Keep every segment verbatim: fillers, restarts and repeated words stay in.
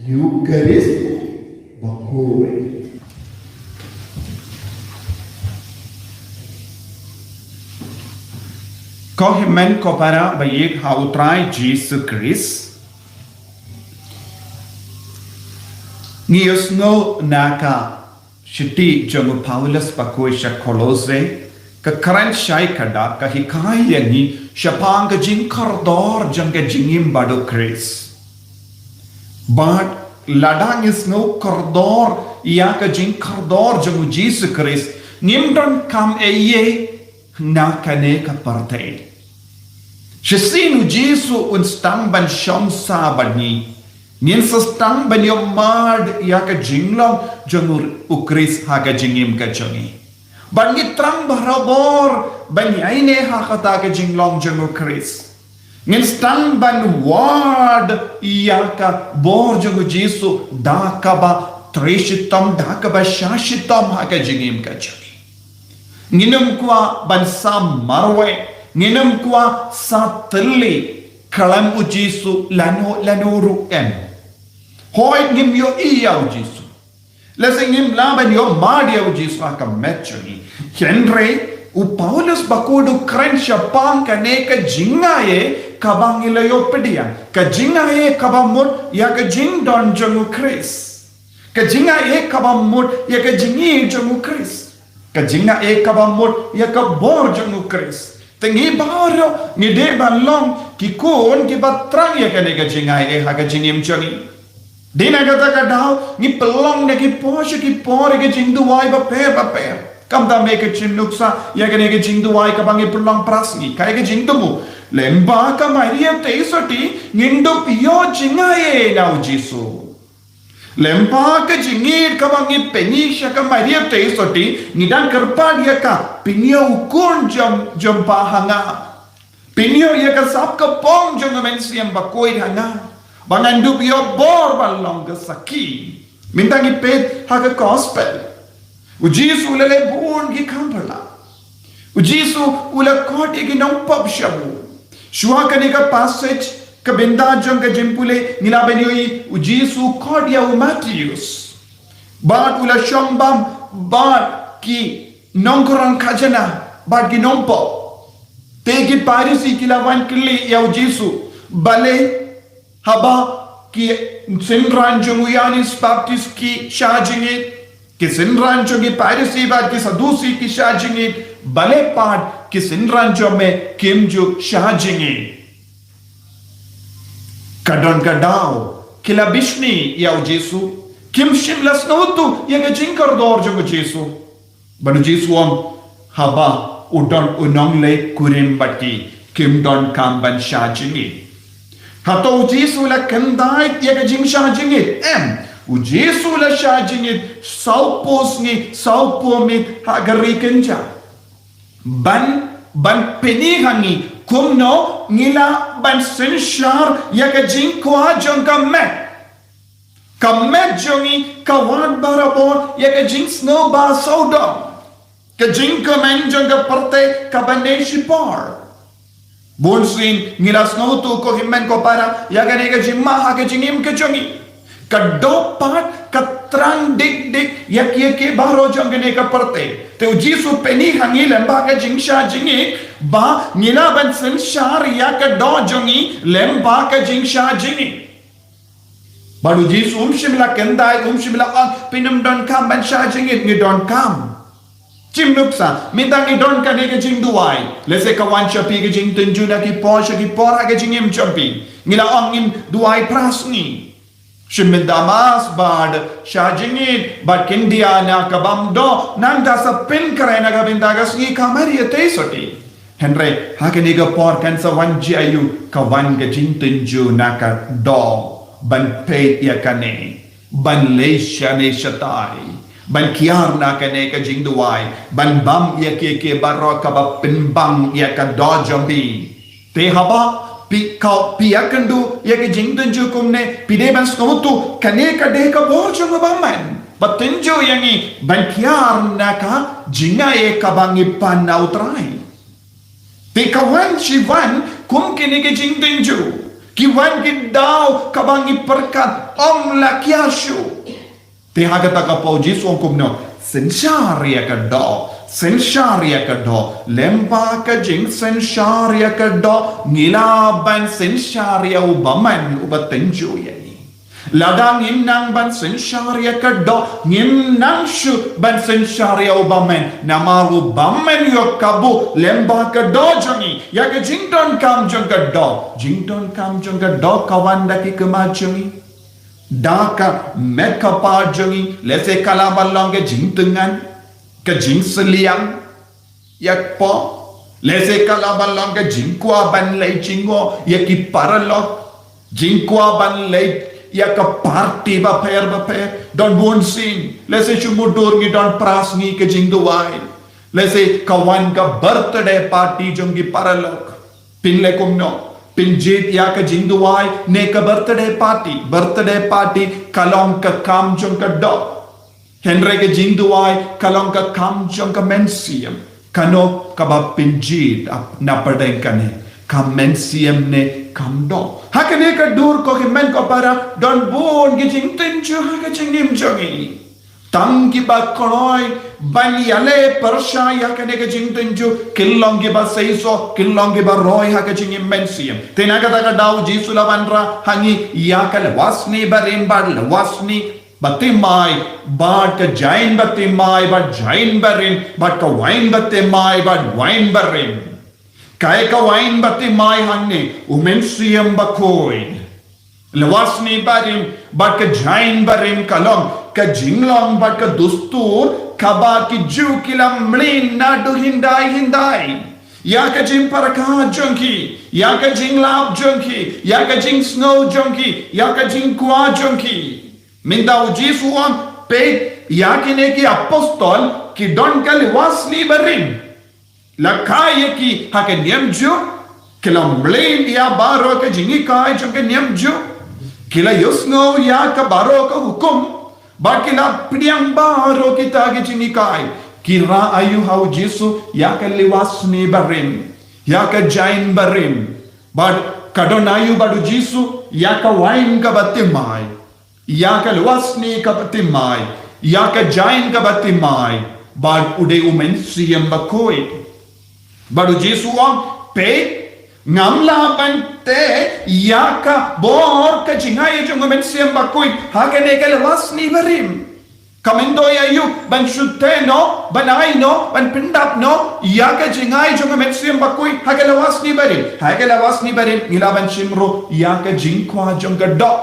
Eucharist bakhuid. Ko hynmen ko para ba ïeit ha u Trai Jisu Khrist. Ngi ïohsngew na ka shithi jong u Paulus bakhuid sha Kolose, ka kren shai ka dak ka hikai ïa ngi shaphang ka jingkordor jong ka jingim bad u Khrist. Bad lada ngi sngew kordor ïa ka jingkordor jong u Jisu Khrist, ngim donkam ei ei na kane ka pyrthei. Shisien u Jisu un sdang ban shong sa bad ngi. Ngin sa sdang ban ïohmad ïa ka jinglong jong u, u Khrist ha ka jingim ka jong ngi. Bad ngi thrang barabor ban ïaineh ha kata ka jinglong jong u Khrist. Ngin sdang ban wad ïa ka bor jong u Jisu da kaba trei shitom, da kaba shah shitom ha ka jingim ka jong ngi. Ngin ym kwah ban sa marwei, ngin ym kwah sa thylli khlem u Jisu lano lano ruh em. Hooid ngim ïohi ïa u Jisu. Lehse ngim lah ban ïohmad ïa u Jisu ha ka met jong ngi. Hynrei u Paulus bakhuid u kren shaphang kane ka jingaiei kaba ngi la ïoh pdiang. Ka jingaiei kaba mut ïa ka jingdon jong u Khrist. Ka jingaiei kaba mut ïa ka jingïeit jong u Khrist. Ka jingaiei kaba mut ïa ka bor jong u Khrist. Te ngi baroh ngi dei ban long ki khun kiba thrang ïa kane ka jingaiei ha ka jingim jong ngi. Dei na kata ka daw ngi pynlong da ki por sha ki por ïa ka jingduwai bapher bapher. Kumta me ka jingïohi sa ïa kane ka jingduwai kaba ngi pynlong phra sngi, ka ïa ka jingthmu. Lyngba ka Maria Theisotti ngin dup ïoh jingaiei na u Jisu. Lyngba ka jingïeit kaba ngi pyni sha ka Maria Theisotti, ngi dang kyrpad ïa ka, pynïoh u khun jong, jong pha ha nga. Pynïoh ïa ka sap ka phong jong u Mynsiem Bakhuid ha nga. Ba ngan dup ïoh bor ban long ka sakhi. Mynta ngi peit ha ka gospel. U Jisu u la leh bun ki kam phylla. U Jisu u la khot ïa ki nongpop shabu. Shuwa kane ka passage ka bynta jong ka jingpule ngi lah ban ïohi u Jisu u khot ïa u Matheus. Bad u la shong bam bad ki nongkren khajna bad ki nongpop. Te ki Pharisi ki la wan kylli ïa u Jisu. Balei haba ki synran jong u Ïoannis Baptist ki shah jingïeit, ki synran jong ki Pharisi bad ki Sadusi ki shah jingïeit, balei pat ki synran jong me kim ju shah jingïeit? Ka don ka daw ki la bishni ïa u Jisu, kim shym la sngewthuh ïa ka jingkordor jong u Jisu. Bad u Jisu u ong, haba u don u nongleit kurim bad ki, kim donkam ban shah jingïeit. Hato u Jisu u la khyndai ïa ka jingshah jingïeit? Em, u Jisu u la shah jingïeit sawphew sngi sawphew miet ha ka ri kynja. Ban, ban pyni ha ngi kumno ngi lah ban synshar ïa ka jingkwah jong ka met. Ka met jong ngi ka wad barabor ïa ka jingsngewbha sawdong. Ka jingkmen jong ka pyrthei kaba neh shipor. Bunsien ngi la sngewthuh ko hynmen ko para ïa kane ka jingma ha ka jingim ka jong ngi. Ka doh pat ka thrang dik dik ïa kiei kiei baroh jong kane ka pyrthei. Te u Jisu u pyni ha ngi lyngba ka jingshah jingïeit ba ngi lah ban synshar ïa ka doh jong ngi lyngba ka jingshah jingïeit. Bad u Jisu um shym la khyndai, um shym la ong, phin ym donkam ban shah jingïeit, ngi donkam. Shim nuksa, mynta ngi don kane ka jingduwai. Lehse ka wan sha phi ka jingtynjuh na ki por sha ki por ha ka jingim jong phi. Ngi la ong ngin duwai phra sngi. Shim mynta mass bad shah jingïeit bad khyndiat na ka bam doh, nangta sa pynkhreh na ka bynta ka sngi ka Maria Theisotti. Hynrei ha kane ka por kan sa wan jia aïu? Ka wan ka jingtynjuh na ka doh ban peit ïa kane, ban leit shane shatai, ban kiar na kane ka jingduwai, ban bam ïa kiei kiei baroh kaba pynbang ïa ka doh jong phi. Te haba phi ka, phi ïakynduh ïa ka jingtynjuh kumne, phi dei ban sngewthuh kane ka dei ka bor jong u Bamon ba tynjuh ïa ngi ban kiar na ka jingaiei kaba ngi pan na u Trai. Te ka wan shi wan kum kine ki jingtynjuh, Ki wan ki daw kaba ngi pyrkhat ym lah khia shuh. Te ha kata ka por u Jisu u ong kumno? Synshar ïa ka doh, synshar ïa ka doh. Lyngba ka jingsynshar ïa ka doh ngi lah ban synshar ïa u bymman uba tynjuh ïa ngi. Lada ngim nang ban synshar ïa ka doh, ngim nang shuh ban synshar ïa u bymman. Namar u bymman u ïoh kabu lyngba ka doh jong ngi, ïa ka jingdonkam jong ka doh. Jingdonkam jong ka doh ka wan da ki khmat jong ngi, da ka met ka phad jong ngi. Lehse ka lah ban long ka jingtyngan, ka jingsliang ïa ka por. Lehse ka lah ban long ka jingkwah ban leit jngoh ïa ki paralok, jingkwah ban leit ïa ka party bapher bapher. Don bun sien, lehse shu mutdur ngi don phra sngi ka jingduwai. Lehse ka wan ka birthday party jong ki paralok. Phin leh kumno? Phin jied ïa ka jingduwai ne ka birthday party? Birthday party ka long ka kam jong ka doh. Hynrei ka jingduwai ka long ka kam jong ka mynsiem. Kano kaba phin jied ap na pdeng kane, ka mynsiem ne kam doh? Ha kane ka dur ko hynmen ko para, don bun ki jingtynjuh ha ka jingim jong ngi. Tang kiba kloi ban ïaleh pyrshah ïa kane ka jingtynjuh kin long kiba seisoh, kin long kiba roi ha ka jingim mynsiem. Te na kata ka daw u Jisu u la wanrah ha ngi ïa ka lwasni barim bad lwasni bathymmai, bad ka jaiñ bathymmai bad jaiñ barim, bad ka waiñ bathymmai bad waiñ barim. Kaei ka waiñ bathymmai hangne? U Mynsiem Bakhuid. Lwasni barim bad ka jaiñ barim ka long ka jinglong bad ka dustur kaba ki Jiw ki la mlien naduh hyndai hyndai. Ïa ka jingpyrkhat jong ki, ïa ka jinglap jong ki, ïa ka jingsngew jong ki, ïa ka jingkwah jong ki. Mynta u Jisu u ong, peit, ïa kine ki apostol ki don ka lwasni barim. La kha ïa ki ha ka niam Jiw, ki la mlien ïa baroh ka jinghikai jong ka niam Jiw, ki la ïohsngew ïa ka baroh ka hukum, bad ki la pdiang baroh kita ki jinghikai. Ki rah aïu ha u Jisu? Ïa ka lwasni barim, ïa ka jaiñ barim. Bad ka don aïu bad u Jisu? Ïa ka waiñ kaba thymmai, ïa ka lwasni kaba thymmai, ïa ka jaiñ kaba thymmai, bad u dei u Mynsiem Bakhuid. Bad u Jisu u ong, peit, ngam lah ban teh ïa ka bor ka jingai jong u Mynsiem Bakhuid ha kane ka lwasni barim. Kam myntoi aïu ban shu teh noh, ban ai noh, ban pyndap noh ïa ka jingai jong u Mynsiem Bakhuid ha ka lwasni barim? Ha ka lwasni barim ngi lah ban shim ruh ïa ka jingkwah jong ka doh.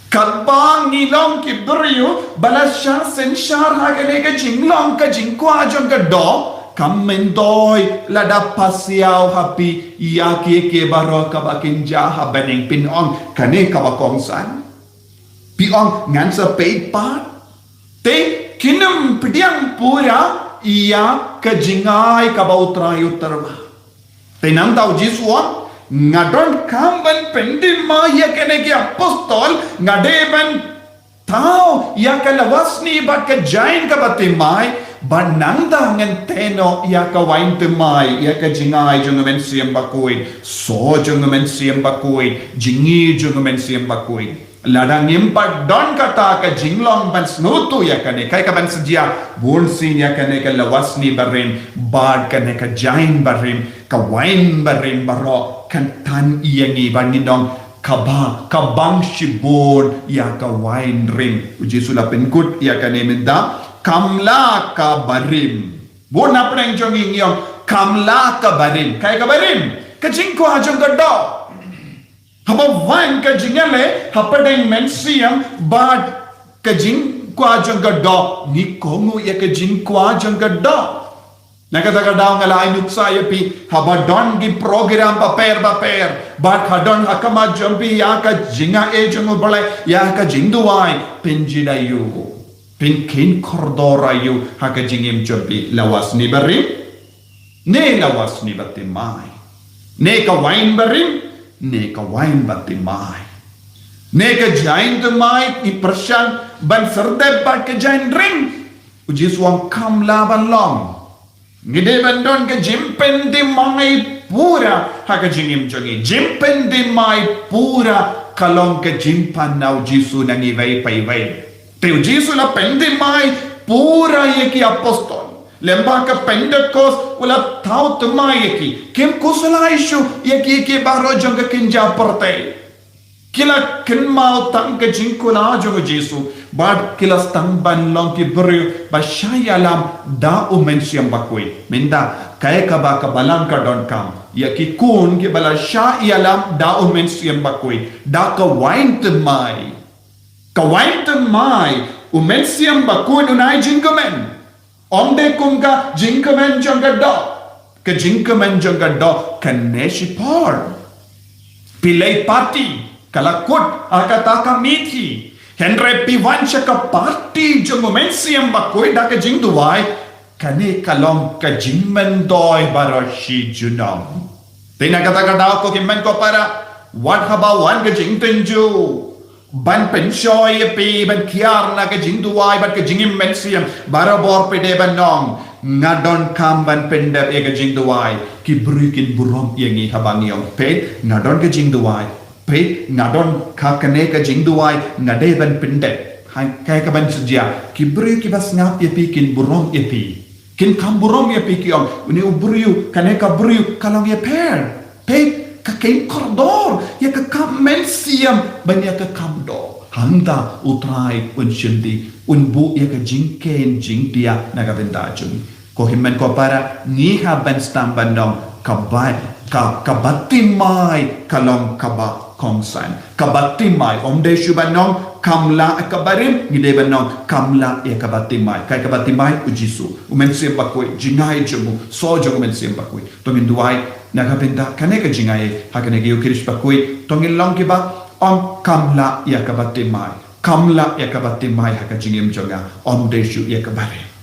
Katba ngi long ki briew ba la shah synshar ha kane ka jinglong ka jingkwah jong ka doh, kam myntoi lada pasiaw ha phi ïa kiei kiei baroh kaba kin jia ha bneng, phin ong, kane kaba kongsan. Phi ong, ngan sa peit pat. Te kin ym pdiang pura ïa ka jingai kaba u Trai u tyrwa. Te nangta u Jisu u ong, nga donkam ban pynthymmai ïa kine ki apostol, nga dei ban thaw ïa ka lwasni bad ka jaiñ kaba thymmai, bad nangta ngan teh noh ïa ka waiñ thymmai, ïa ka jingai jong u Mynsiem Bakhuid, soh jong u Mynsiem Bakhuid, jingïeit jong u Mynsiem Bakhuid. Lada ngim pat don kata ka jinglong ban sngewthuh ïa kane, kaei kaban sa jia? Bunsien ïa kane ka lwasni barim bad kane ka jaiñ barim, ka waiñ barim baroh kan tan ïa ngi ban ngin ong, kaba, ka bang shibun ïa ka waiñ rim. U Jisu u la pynkut ïa kane mynta, kam lah ka barim. Bun na pdeng jong ngi ngi ong, kam lah ka barim. Kaei ka barim? Ka jingkwah jong ka doh. Haba wan ka jingïaleh hapdeng mynsiem bad ka jingkwah jong ka doh, ngi kohnguh ïa ka jingkwah jong ka doh. Na kata ka daw nga la ai nuksa ïa phi, haba don ki program bapher bapher, bad ha don ha khmat jong phi ïa ka jingai jong U Blei, ïa ka jingduwai, phin jied aïu? Phin kheiñ kordor aïu ha ka jingim jong phi? Lwasni barim ne lwasni bathymmai? Ne ka waiñ barim ne ka waiñ bathymmai? Ne ka jaiñ thymmai? Ngi pyrshang ban syrtep bad ka jaiñ rim. U Jisu u ong kam lah ban long. Ngi dei ban don ka jingpynthymmai pura ha ka jingim jong ngi. Jingpynthymmai pura ka long ka jingpan na u Jisu na ngi iwei pa iwei. Te u Jisu u la pynthymmai pura ïa ki apostol. Lyngba ka Pentekost u la thaw thymmai ïa ki. Kim khuslai shuh ïa ki, ïa ki baroh jong ka kynja pyrthei. Ki la kynmaw tang ka jingkular jong u Jisu bad ki la sdang ban long ki briew ba shah ïalam da u Mynsiem Bakhuid. Mynta kaei kaba ka Balang ka donkam ïa ki khun kiba la shah ïalam da u Mynsiem Bakhuid, da ka wain thymmai. Ka wain thymmai, u Mynsiem Bakhuid un ai jingkmen. Ym dei kum ka jingkmen jong ka doh. Ka jingkmen jong ka doh kane shipor. Phi leit party, ka la kut ha kata ka mithi. Hynrei phi wan sha ka party jong u Mynsiem Bakhuid da ka jingduwai, kane ka long ka jingmyntoi baroh shi junom. Te na kata ka daw ko ki hynmen ko para, wat haba wan ka jingtynjuh ban pynshoi ïa phi, ban kiar na ka jingduwai bad ka jingim mynsiem, barabor phi dei ban ong, nga donkam ban pyndep ïa ka jingduwai. Ki briew kin burom ïa ngi haba ngi ong, peit, nga don ka jingduwai. Peit, nga don ka, kane ka jingduwai, nga dei ban pyndep. Hai, kaei kaban sa jia? Ki briew kiba sngap ïa phi kin burom ïa phi. Kin kham burom ïa phi, ki ong, une u briew, kane ka briew ka long ïapher. Peit, ka kheiñ kordor ïa ka kam mynsiem ban ïa ka kam doh. Hangta u Trai un shim dih, un buh ïa ka jingkheiñ jingdiah na ka bynta jong ngi. Ko hynmen ko para, ngi hap ban sdang ban ong, ka ba, ka, ka bathymmai ka long kaba kongsan. Ka bathymmai, ym dei shuh ban ong, kam lah ïa ka barim, ngi dei ban ong, kam lah ïa ka bathymmai. Kaei ka bathymmai? U Jisu, u Mynsiem Bakhuid, jingai jong u, soh jong u Mynsiem Bakhuid. To ngin duwai na ka bynta kane ka jingai ha kane ka Ïukharist Bakhuid, to ngin long kiba ong, kam lah ïa ka bathymmai. Kam lah ïa ka bathymmai ha ka jingim jong nga, ym dei shuh ïa ka barim.